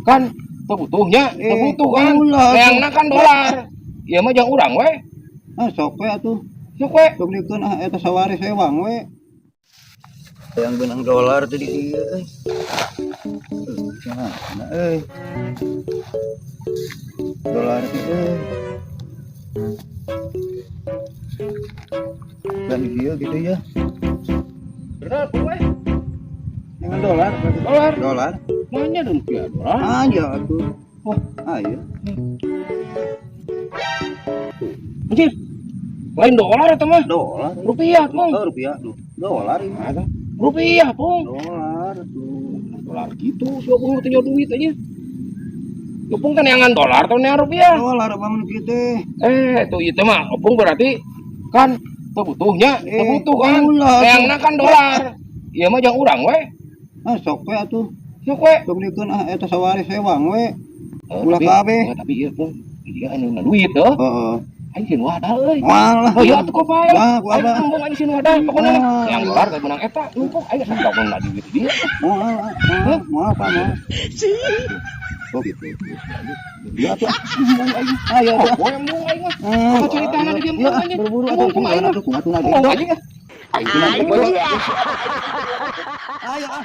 Kan teu butuhnya, teu Eh, butuh kan. ulah, atuh. Neangna kan dolar. Ieu mah jang urang we. Ah, sok we atuh. Sok we. Sok dikeun ah eta sawari sewang we. Yang benang dolar tadi ieu euy. Nah, euy. Dolar teh euy. Dan ieu gitu ya. Berapa we? Dengan dolar berarti. Dolar. Dolar. Mana rupiah dolar? Ah, ya atuh. Wah. Ah, iya. Anjir. Lain dolar eta mah. Dolar. Rupiah, Pung. Oh, rupiah tuh. Dolar ini. Nah, rupiah, Pung. Dolar tuh. Dolar gitu, si Opung teu nyaho duit aja. Opung kan neangan dolar atau neangan rupiah? Dolar apa mun kieu teh? Eh, tuh itu mah Opung berarti kan teu butuhnya, teu Eh, butuh kan. ulah, atuh. Neangna kan dolar. Ieu mah jang urang we. Ah, sok we atuh. Sok we. Sok dikeun ah eta sawari sewang we. Eh, Ulah tapi- kabeh. Eh, tapi ieu Pung, ieu anu na duit heuh. Heeh. Aing sieun wadah euy. Moal lah. Oh iya atuh kok bae. Wah, ku Aing abah. embung aing sieun wadah pokona mah. Ah, Yang dolar kayak menang eta numpuk aing sok na duit dia. Moal, moal, moal apa moal? Oh gitu. Ya atuh. Embung aing. Ayo atuh. Oh, embung aing mah. Ah, Apa ceritana di diam ya, aja? buru-buru atuh Embung kumaha kumaha atuh kumaha atuh Embung aing ah. Aing Ayo ah.